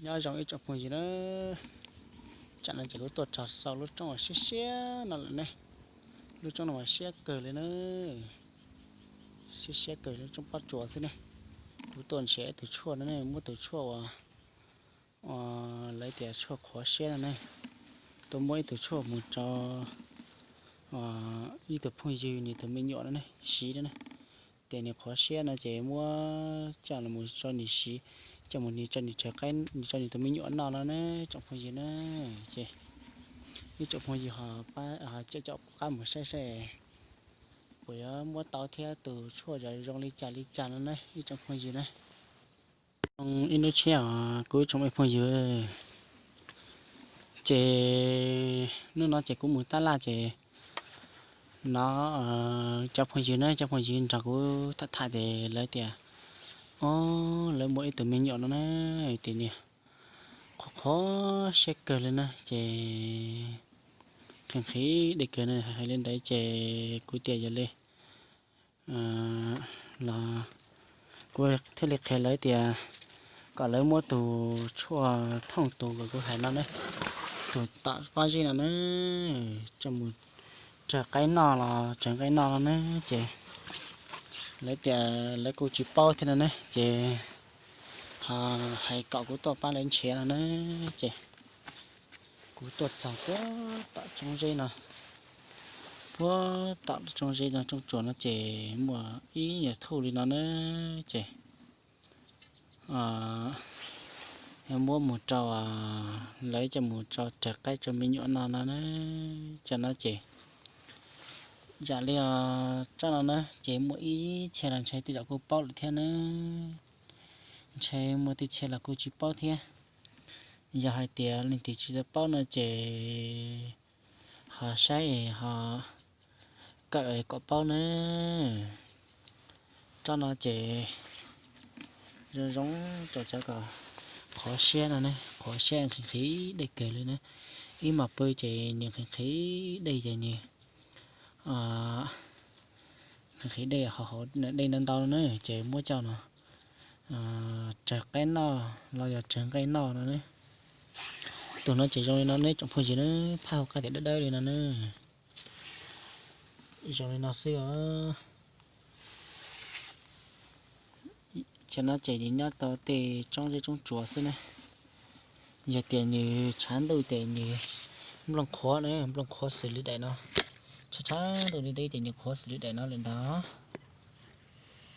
Nyob zoo ib tsoom phooj ywg na, tsam no ces kuv tuaj txog saum lub roob uas siab siab no lawm ne. Lub roob no mas siab kawg li na, siab siab kawg, lub roob pob tsuas xwb ne. Kuv tuaj nrhiav ib tug tshuaj no ne, muab tus tshuaj uas, uas lawv tias tshuaj qhuav siab no ne. Tuaj muab ib tug tshuaj mus rau ib tug phooj ywg nws tus me nyuam no ne siv no ne. Ces nws qhuav siab no ces muab coj los mus rau nws siv, coj mus nws rau nws tsaws qaib, nws rau nws tus me nyuam noj no na tsoom phooj ywg na. Ces ib tsoom phooj ywg ho caum caum kuv qab mus saib saib puas yuav muab tau thiab tus tshuaj zoo li cas li cas no na ib tsoom phooj ywg na. Ib hnub tshiab os kuv ib tsoom phooj ywg, ces hnub no ces kuv mus tab laj ces no cov phooj ywg na, cov phooj ywg nrog kuv tham tham ces lawv tias, o, lawv muaj ib tug me nyuam no na, tias nws qhuav qhuav siab kawg li na, ces nqhis nqhis dej kawg na. Hais li ntawd ces kuv tias yog li los kuv thiaj li qhia lawv tias kom lawv muab tus tshuaj thooj tus uas kuv hais no ne, tus tom pob zeb no na, coj mus tsaws qaib noj los tsaws qaib noj no na. Ces lawv tias lawv kuj tsis paub thiab no ne, ces ho hais kom kuv tuaj pab lawv nrhiav no na. Ces kuv tuaj txog puag tom tsob zeb no, puag tom tsob zeb no, tsob tsuas no ces muaj ib nyuag thuj li no na. Ces muab mus rau, lawv coj mus rau tsaws qaib rau me nyuam no no na. Cov no ces yam li tsob no na ces muaj ib txhia los ntshe tej zaum kuj paub lawm thiab na, ntshe muaj tej txhia los kuj tsis paub thiab. Yog hais tias leej twg tsis tau paub no ces ho saib ho kawm kom paub na. Tsob no ces zoo zoo rau cov kom qhuav siab no ne, qhuav siab nqhis nqhis dej kawg li na. Ib hmos pw ces nws nqhis nqhis dej ces nws nqhis nqhis dej hauv, hauv dej ntau ntau no na, ces muab coj no tsaws qaib noj los yog tsaws nqaij noj no ne. Tus no ces zoo li no ne tsoom phooj ywg na, phaj hauv qab tias dawb dawb li no na. Zoo li no xwb os. Cov no ces nws nyob tau tej tsob zeb tsob tsuas xwb ne. Yog tias nws tshav ntuj ces nws nplooj qhuav na, nplooj qhuav xws li daim no. Tshav tshav ntuj deb deb ces nws qhuav xws li daim no lawm ntag.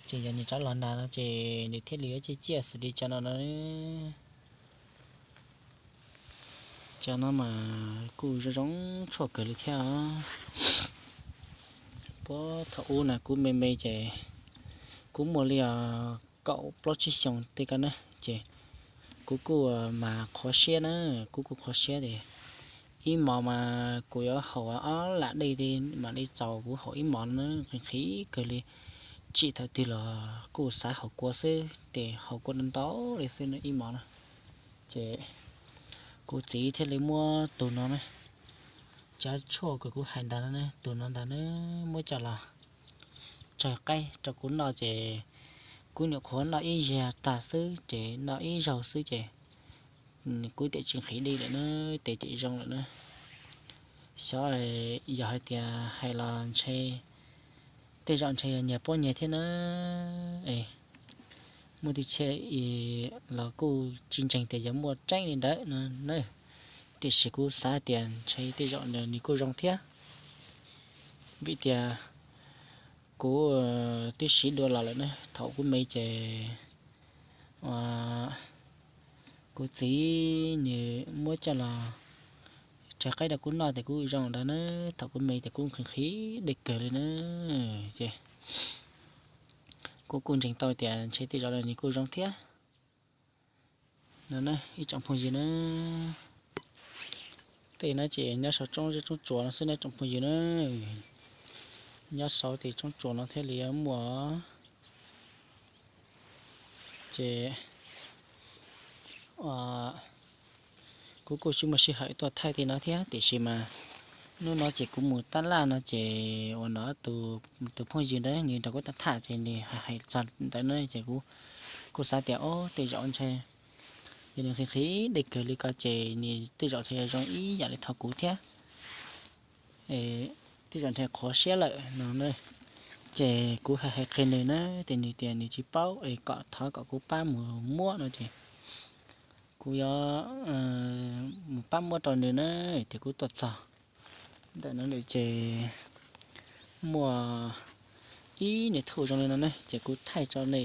Ces yog nws rov los nag no ces nws thiaj li yuav ciaj ciaj xws li cov no no. Cov no mas kuj zoo zoo tshuaj kawg li thiab os. Puag thaum ub na kuv me me ces kuv muaj li kaum plaub tsib xyoos tej ko na, ces kuv kuj mas qhuav siab na, kuv kuj qhuav siab tias ib hmos mas kuv yuav haus ob lam dej mam li txaus kuv haus ib hmos no na, nqhis nqhis kawg li. Tsim thaum twg los kuj xav haus kua xwb, ces haus kua ntau ntau li xwb na ib hmos na. Ces kuv txiv thiaj li muab tus no na, cov tshuaj uas kuv hais ntawd no, tus no ntag na, muab coj los tsaws qaib rau kuv noj ces kuv nyuam qhuav noj ib zaug tag xwb ces noj ib zaug xwb ces kuv tias tsis nqhis dej lawm na, ces zoo lawm na. Xyov yog hais tias hais los ntshe tej zaum ntshe yog nyias paub nyias thiab na. Muaj tej txhia los kuj tsis ntseeg tias yog muaj tseeb li ntawd no na, tiam sis kuv xav tias ntshe tej zaum nws kuj zoo thiab. Vim tias kuv twb siv dua los lawm na, thaum kuv me ces kuv txiv nws muab coj los tsaws qaib rau kuv noj ces kuj zoo ntawd na, thaum kuv me ces kuj nqhis nqhis dej kawg li na. Ces kuv kuj ntseeg tau tias ntshe tej zaum nws kuj zoo thiab no na ib tsoom phooj ywg na. Tej no ces nyob saum tsob zeb tsob tsuas no xwb na tsoom phooj ywg na. Nyob saum tej tsob tsuas no thiaj li muaj. Ces kuv kuj tsis muaj sij hawm tuaj thaij tej no thiab tiam sis mas hnub no ces kuv mus tab laj no ces uas no tus phooj ywg ntawd nws nrog kuv tham tham ces nws hais txog ntawd na ces kuv kuj xav tias o tej zaum ntshe Ces nws nqhis nqhis dej kawg li ko ces nws tej zaum ntshe zoo ib yam li thaum kuv thiab, tej zaum ntshe qhuav siab lawm no. Ces kuv hais hais qhia nws na, ces nws tias nws tsis paub es kom thov kom kuv pab mus muab no ces kuv yuav mus pab muab rau nws na. Ces kuv tuaj txog ntawm no lawm ces muaj ib niag thuj zoo li no ne, ces kuv thaij tso ne,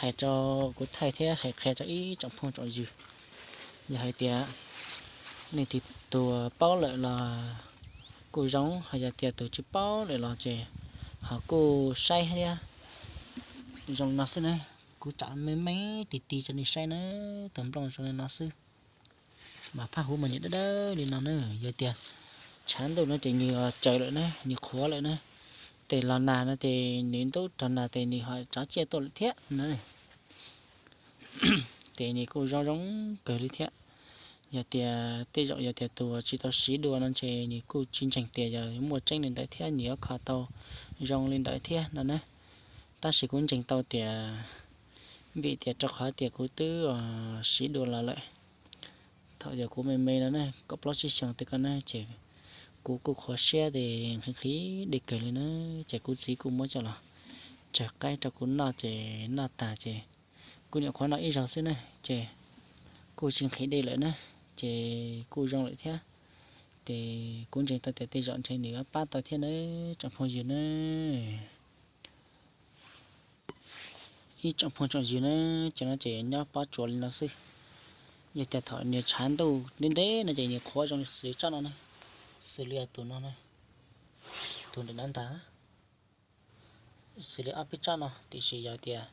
hais rau, kuv thaij thiab hais qhia rau ib tsoom phooj tsoom ywg. Yog hais tias leej twg tus paub lawm los kuj zoo, ho yog tias tus tsis paub lawm los ces ho kuj saib thiab. Zoo li no xwb na, kuv tso me me ti ti rau nej saib na, tus nplooj zoo li no xwb. Mas phaj huv mas nws dawb dawb li no na, yog tias tshav ntuj no ces nws tsaws lawm na, nws qhuav lawm na. Ces los nag no ces nws ntub rau nag ces nws ho tso tsiaj tuaj lawm thiab na. Ces nws kuj zoo zoo kawg li thiab. Yog tias tej zaum yog tias tus tsis tau siv dua no ntshe nws kuj tsis ntseeg tias yog muaj tseeb li ntawd thiab nws yuav kho tau zoo li ntawd thiab no na. Tab sis kuv ntseeg tau tias vim tias rau qhov tias kuv twb siv dua los lawm. Thaum yog kuv me me no na, kaum plaub tsib xyoos tej ko na ces kuv kuj qhuav siab ces nqhis nqhis dej kawg li na, ces kuv txiv kuj muab coj los tsawg qaib rau kuv noj ces noj tas ces kuv nyuam qhuav noj ib zaug xwb na ces kuj tsis nqhis dej lawm na, ces kuj zoo lawm thiab. Ces kuv ntseeg tau tias tej zaum ntshe nws yuav pab tau thiab na, tsoom phooj ywg na. Ib tsoom phooj tsoom ywg na, cov no ces nyob pob tsuas li no xwb. Yog tias thaum nws tshav ntuj ntev ntev no ces nws qhuav zoo li xws li tsob no na, xws li tus no na, tus nram no ntag, xws li ob peb tsob no, tiam sis yog tias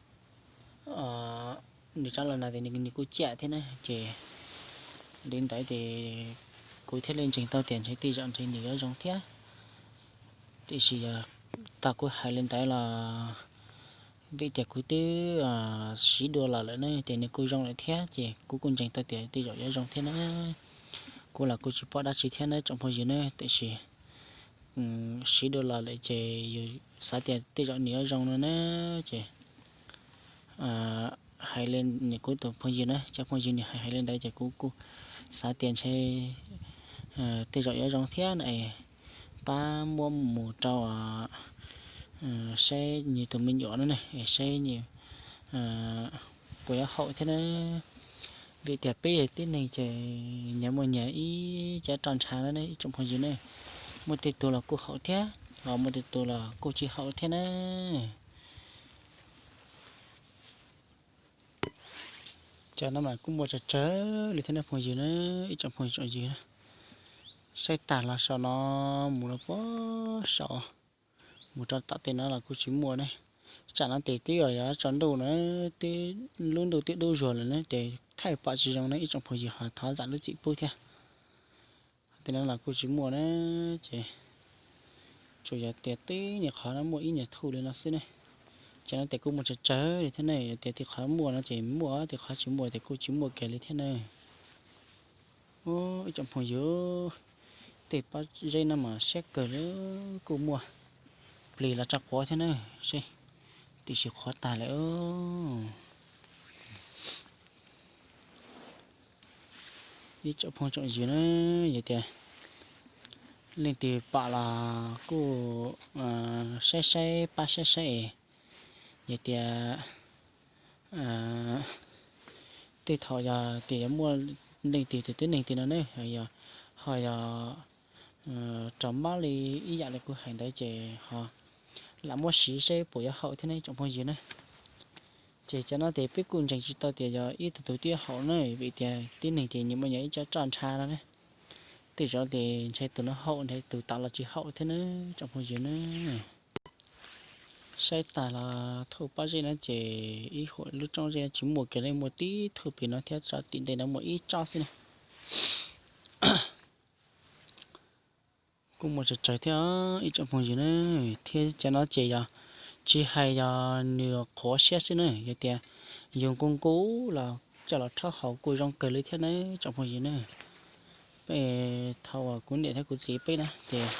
nws tsob los nag ces nws kuj ciaj thiab na, ces li ntawd ces kuv thiaj li ntseeg tau tias ntshe tej zaum ntshe nws yuav zoo thiab. Tiam sis yog tau kuv hais li ntawd los vim tias kuv twb siv dua los lawm ne, ces nws kuj zoo lawm thiab, ces kuv kuj ntseeg tau tias tej zaum yuav zoo thiab na. Kuv los kuj tsis paub dab tsi thiab na tsoom phooj ywg na, tiam sis siv dua los lawm ces yus xav tias tej zaum nws yuav zoo no na, ces hais li nws kuv tus phooj ywg na, cov phooj ywg nws hais hais li ntawd ces kuv kuj xav tias ntshe tej zaum yuav zoo thiab na, pab muab mus rau saib nws tus me nyuam no ne, es saib nws puas yuav haum thiab na. Vim tias peb tib neeg ces nyias muaj nyias ib cov roj ntsha na ib tsoom phooj ywg ne, muaj tej tus los kuj haum thiab, ho muaj tej tus los kuj tsis haum thiab na. Cov no mas kuj muaj tsawg tsawg li thiab na phooj ywg na, ib tsoom phooj tsoom ywg na. Saib tag los saum no mus rau puag saum, mus rau tom tej no los kuj tsis muaj ne. Tsam no ces twb yog tsaus ntuj na, twb lub ntuj twb dub zuag lawm na ces thaij pom tsis zoo na ib tsoom phooj ywg ho thov zam lub txim pub thiab. Tej no los kuj tsis muaj na, ces tsuas yog tias tib niag qhov no muaj ib niag thuj li no xwb ne. Ces no ces kuj muaj tsawg tsawg li thiab ne, yog tias tej qhov muaj no ces muaj, tej qhov tsis muaj ces kuj tsis muaj kiag li thiab na. Ib tsoom phooj ywg, tej pob zeb no mas siab kawg li, kuj muaj plig los tso quav thiab na, seb tiam sis qhuav tag lawm. Ib tsoom phooj tsoom ywg na, yog tias leej twg pom los kuj saib saib pab saib saib es, yog tias tej thaum yog tias yuav muaj leej twg tias tib neeg twg no ne, ho yog raug mob li ib yam li kuv hais ntawd ces ho lam muab siv seb puas yuav haum thiab ne tsoom phooj ywg na. Ces cov no ces peb kuj ntseeg tsis tau tias yog ib tug twg twb haum na, vim tias tib neeg ces nyias muaj nyias ib co roj ntsha no na. Tej zaum ces ntshe tus no haum ntshe tus tas los tsis haum thiab na tsoom phooj ywg na. Saib tag los thuj pob zeb no ces ib huam lub roob zeb no tsis muaj kiag li, muaj tib thuj plig no thiab, tso tim ntej no muaj ib tsob xwb na. Kuj muaj tsawg tsawg thiab ib tsoom phooj ywg na, thiab cov no ces yog tsis hais yog nws qhuav siab xwb na, yog tias yus nqus nqus los coj los rhaub haus kuj zoo kawg li thiab na tsoom phooj ywg na. Peb thaum uas kuv niam thiab kuv txiv peb na ces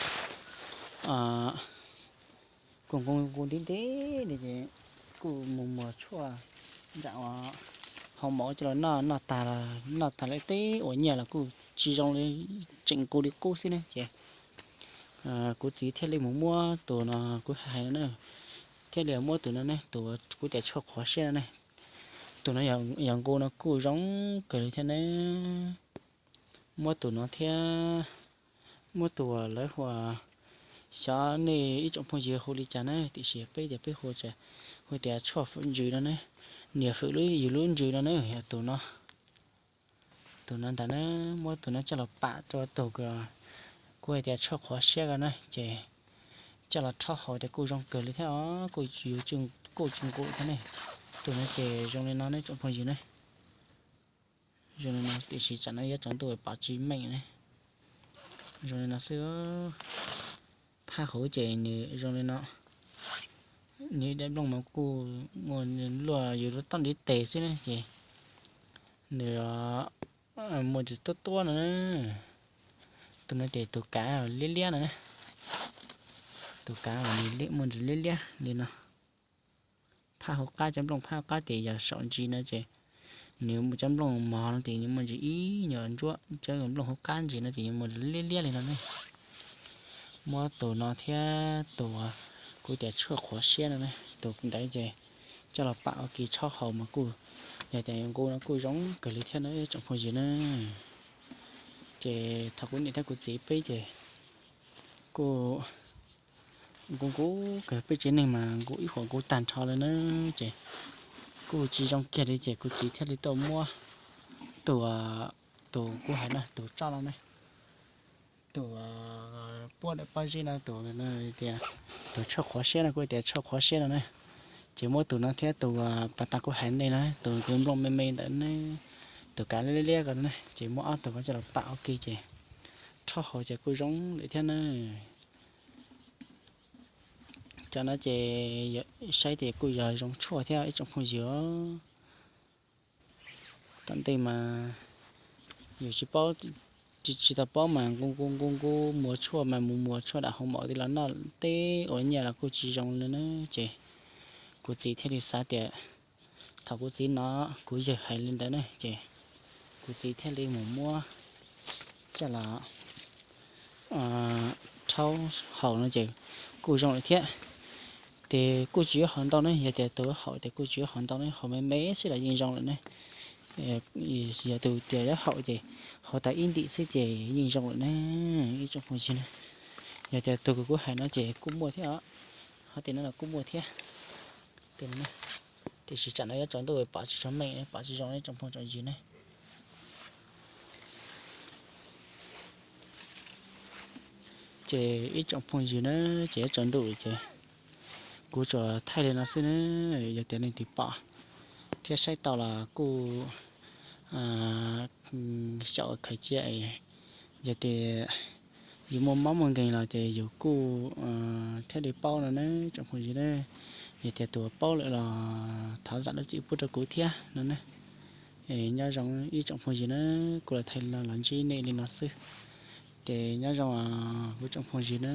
kuj nqus nqus ntev ntev li ces kuj mus muag tshuaj nram uas hau mov coj los noj, noj tag, noj tag lawm teb ua nyiaj los kuj tsis zoo li, tseem nqus li qub xwb ne ces kuv txiv thiaj li mus muab tus no kuv hais no ne, thiaj li muab tus no ne, tus kuv tias tshuaj qhuav siab no ne. Tus no yog nqus no kuj zoo kawg li thiab ne. Muab tus no thiab, muab tus uas lawv hu, xyov nej ib tsoom phooj ywg hu li cas na, tiam sis peb ces peb hu, hu tias tshuaj fwm ntsws no ne, niam fwm yus lub ntsws no ne, yog tus no. Tus no ntag na, muab tus no coj los pam rau tus kuv hais tias tshuaj qhuav siab ko na ces coj los rhaub haus ces kuj zoo kawg li thiab os, kuj yuav, kuj tsis nqus thiab ne. Tus no ces zoo li no ne tsoom phooj ywg ne. Zoo li no tiam sis tsam no yuav tsaus ntuj pom tsis meej ne. Zoo li no xwb. Phaj huv ces nws zoo li no. Nws daim nplooj mas kuj muaj luaj yus lub toj ntiv tes xwb na ces nws muaj ntsis tuab tuab no na. Tus no ces tus kav liab liab no na. Tus kav muaj ntsis liab liab li no. Phaj hauv qab, cov nplooj phaj hauv qab ces yog saum ntsis no ces nws muaj cov nplooj mos no ces nws muaj ntsis ib nyuag ntsuab, cov nplooj hauv qab ntsis no ces nws muaj liab liab li no ne. Muab tus no thiab tus kuv tias tshuaj qhuav siab no ne, tus ntawd ces coj los pam ua ke tshaub haus mas kuj yog tias yuav nqus no kuj zoo kawg li thiab na tsoom phooj ywg na. Ces thaum kuv niam thiab kuv txiv peb ces kuj nqus nqus kawg, peb tsev neeg mas nqus ib huam nqus tag nrho li na. Ces kuj tsis zoo kiag li ces kuv txiv thiaj li tuaj muab tus, tus kuv hais no tus tsoj no ne, tus puab dawm pob zeb no, tus tias tus tshuaj qhuav siab no, kuv tias tshuaj qhuav siab no ne. Ces muab tus no thiab tus pas tas kuv hais nej no, tus nplooj me me ntawd ne, tus kav liab liab ko ne, ces muab ob tug ko coj los pam ua ke ces rhaub haus ces kuj zoo lawm thiab na. Cov no ces saib ces kuj yog zoo tshuaj thiab ib tsoom phooj ywg. Tom ntej mas yus tsis paub, tsis tau paub mas nqus nqus nqus nqus muas tshuaj mas mus muas tshuaj dam hauv mom tej los noj teb ua nyiaj los kuj tsis zoo li na. Ces kuv txiv thiaj li xav tias thaum kuv txiv hnov kuv yawg hais li ntawd na ces kuv txiv thiaj li mus muab coj los rhaub haus no ces kuj zoo lawm thiab. Ces kuj tsis yuav haus ntau ne, yog tias tus yuav haus ces kuj tsis yuav haus ntau ne, haus me me xwb los yeej zoo lawm ne. Yog tus tias yuav haus ces haus tag ib ntim xwb ces yeej zoo lawm ne ib tsoom phooj ywg na. Yog tias tus kuv hais no ces kuj muaj thiab os, hov tias no los kuj muaj thiab. Tiam sis tsam no yuav tsaus ntuj pom tsis tshua meej, pom tsis zoo ib tsoom phooj tsoom ywg ne. Ces ib tsoom phooj ywg na, ces yuav tsaus ntuj lawm ces kuv tsuas thaij li no xwb na. Yog tias leej twg pom thiab saib tau los kuj xyaum khaws cia es yog tias yus muaj mob muaj nkeeg los ces yus kuj thiaj li paub no na tsoom phooj ywg na. Yog tias tus paub lawm los thov zam lub txim pub rau kuv thiab no na. Nyob zoo ib tsoom phooj ywg na, kuv los thaij los ntsib nej li no xwb. Ces nyob zoo kuv tsoom phooj ywg na.